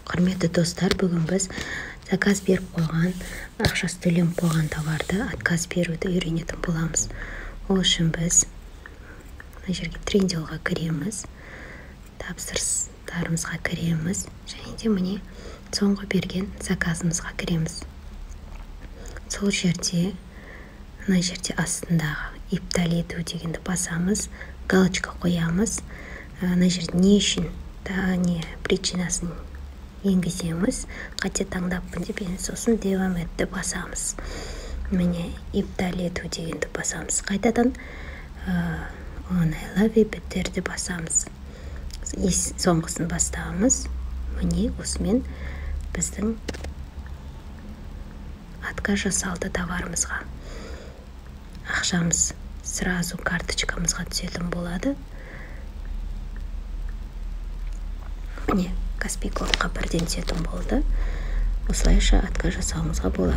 Құрметті достар, бүгін біз заказ беріп қойған, ақшасы төленіп қойған товарды отказ беруді үйренетін боламыз. Ол үшін біз мына жерге, Трендиолға кіреміз, тапсырыстарымызға кіреміз және де, міне, соңғы берген заказымызға кіреміз. Сол жерде, мына жерде астындағы «ипта ету» дегенді басамыз, галочка қоямыз. Мына жерде не үшін та, не причинасын енгіземіз, қате таңдаппын деп. Енді сосын «Devam et» басамыз. Міне, «ипта ету» дегенді басамыз, қайтадан «Оңайлап бітірді» басамыз, соңғысын бастамыз. Міне, осымен біздің отказ жасалды товарымызға. Ақшамыз сразу карточкамызға түсетін болады. Міне, Каспи кодқа бірден түсетін болды. Осылайша отказ жасауымызға болады.